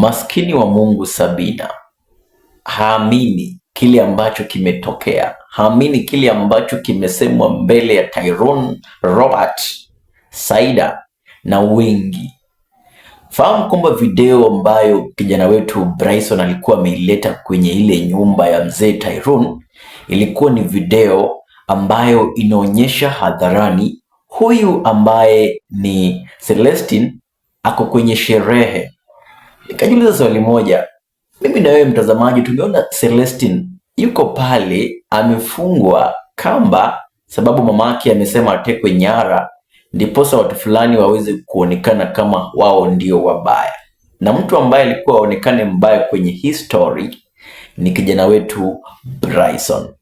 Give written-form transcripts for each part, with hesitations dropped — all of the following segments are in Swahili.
Maskini wa Mungu Sabina haamini kile ambacho kimetokea, haamini kile ambacho kimesemwa mbele ya Tyrone, Robert, Saida na wengi. Fahamu kwamba video ambayo kijana wetu Bryson alikuwa ameileta kwenye ile nyumba ya mzee Tyrone ilikuwa ni video ambayo inaonyesha hadharani huyu ambaye ni Celestine ako kwenye sherehe. Nikajiuliza swali moja, mimi na wewe mtazamaji, tumeona Celestine yuko pale amefungwa kamba, sababu mamake amesema atekwe nyara, ndiposa watu fulani waweze kuonekana kama wao ndio wabaya. Na mtu ambaye alikuwa aonekane mbaya kwenye history ni kijana wetu Bryson.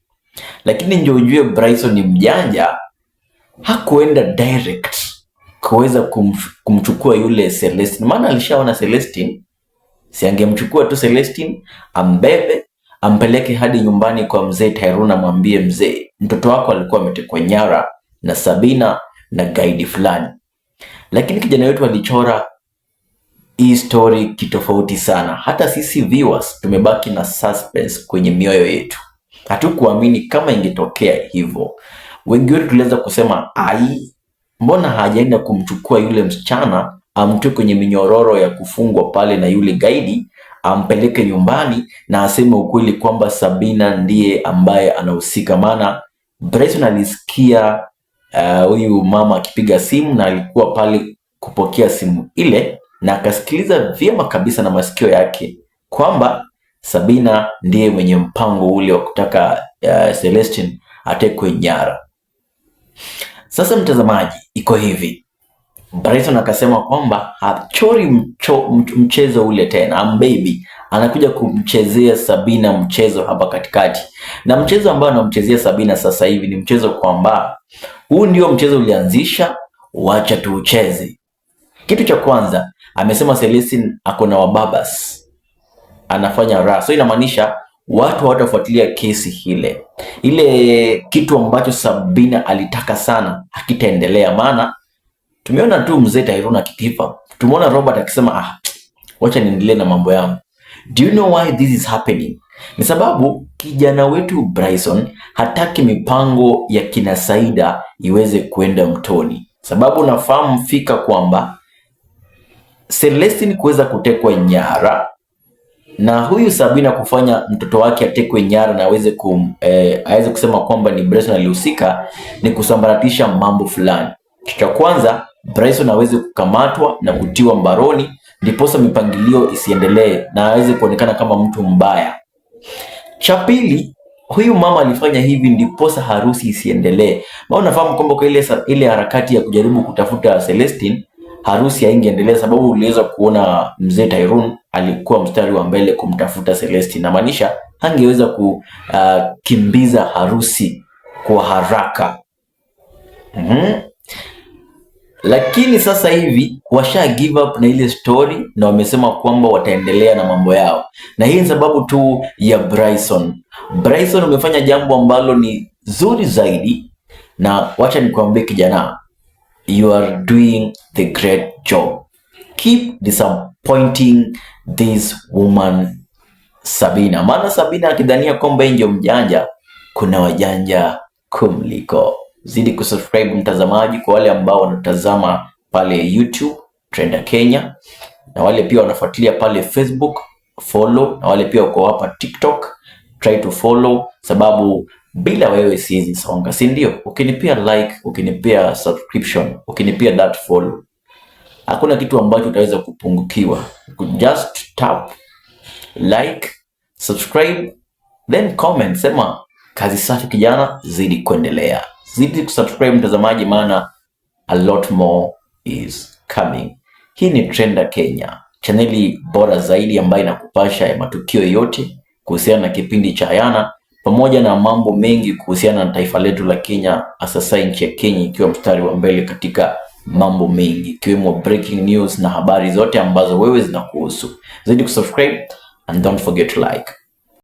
Lakini ndio ujue Bryson ni mjanja, hakuenda direct kuweza kumchukua yule Celestine, maana alishaona Celestine, si angemchukua tu Celestine ambebe ampeleke hadi nyumbani kwa mzee Tyrone, amwambie mzee, mtoto wako alikuwa ametekwa nyara na Sabina na gaidi fulani. Lakini kijana wetu alichora hii story kitofauti sana. Hata sisi viewers tumebaki na suspense kwenye mioyo yetu, hatukuamini kama ingetokea hivyo. Wengi wetu tuliweza kusema ai, mbona hajaenda kumchukua yule msichana amtoe kwenye minyororo ya kufungwa pale na yule gaidi, ampeleke nyumbani na aseme ukweli kwamba Sabina ndiye ambaye anahusika. Maana Bryson alisikia huyu mama akipiga simu na alikuwa pale kupokea simu ile na akasikiliza vyema kabisa na masikio yake kwamba Sabina ndiye mwenye mpango ule wa kutaka Celestine atekwe nyara. Sasa mtazamaji, iko hivi. Bryson akasema kwamba hachori mchezo ule tena, ambaby anakuja kumchezea Sabina mchezo hapa katikati, na mchezo ambao anamchezea Sabina sasa hivi ni mchezo kwamba huu ndio mchezo ulianzisha, wacha tuucheze. Kitu cha kwanza amesema Celestine ako na wababas, anafanya raha, so inamaanisha watu hawatafuatilia kesi ile. Ile kitu ambacho Sabina alitaka sana hakitaendelea, maana tumeona tu mzee Tyrone akikifa, tumeona Robert akisema ah, wacha niendelee na mambo yangu. Do you know why this is happening? Ni sababu kijana wetu Bryson hataki mipango ya kina Saida iweze kuenda mtoni, sababu nafahamu fika kwamba Celestine kuweza kutekwa nyara na huyu Sabina kufanya mtoto wake atekwe nyara na aweze aweze kusema kwamba ni Bryson alihusika, ni kusambaratisha mambo fulani. Kitu cha kwanza, Bryson aweze kukamatwa na kutiwa mbaroni, ndiposa mipangilio isiendelee na aweze kuonekana kama mtu mbaya. Cha pili, huyu mama alifanya hivi ndiposa harusi isiendelee. Maana unafahamu kwamba kwa ile harakati ya kujaribu kutafuta Celestine, harusi haingeendelea sababu uliweza kuona mzee Tyrone alikuwa mstari wa mbele kumtafuta Celestine. Inamaanisha hangeweza kukimbiza harusi kwa haraka. Lakini sasa hivi washa give up na ile story na wamesema kwamba wataendelea na mambo yao, na hii ni sababu tu ya Bryson. Bryson umefanya jambo ambalo ni zuri zaidi, na wacha nikwambie kijana, you are doing the great job. Keep disappointing this woman Sabina, maana Sabina akidhania kwamba yeye ndio mjanja, kuna wajanja kumliko. Zidi kusubscribe mtazamaji, kwa wale ambao wanatazama pale YouTube Trender Kenya, na wale pia wanafuatilia pale Facebook follow, na wale pia wako hapa TikTok try to follow, sababu bila wewe siwezi songa, si ndio? Ukinipea like, ukinipea subscription, ukinipea that follow, hakuna kitu ambacho utaweza kupungukiwa. Just tap like, subscribe, then comment, sema kazi safi kijana, zidi kuendelea, zidi kusubscribe mtazamaji, maana a lot more is coming. Hii ni Trender Kenya, chaneli bora zaidi ambayo inakupasha ya matukio yote kuhusiana na kipindi cha Ayana pamoja na mambo mengi kuhusiana na taifa letu la Kenya, hasa nchi ya Kenya ikiwa mstari wa mbele katika mambo mengi ikiwemo breaking news na habari zote ambazo wewe zinakuhusu. Zidi kusubscribe and don't forget to like.